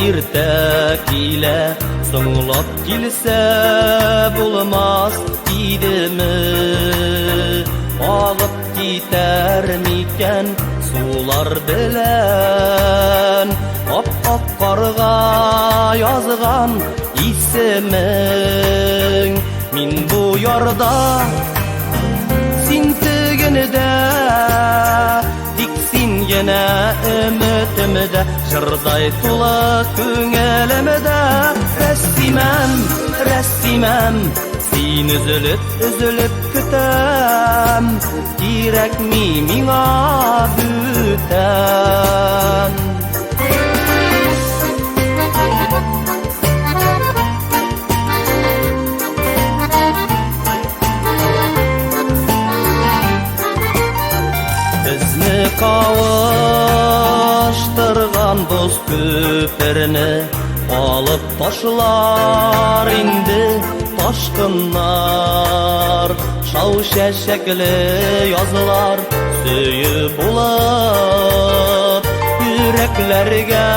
иртә килә, соңлап килсә булмас идеме? Агып китәр микән сулар белән ап-ак карга язган исемең? Мин бу ярда, син тегендә, тик син генә өметемдә, җырдай тулы күңелемдә. Рәсимәм, Рәсимәм, син өзелеп, өзелеп көтәм, кирәкми миңа бүтән. Безне кавыштырган боз күперне алып ташлар инде ташкыннар. Шау чәчәкле язлар сөю булып йөрәкләргә.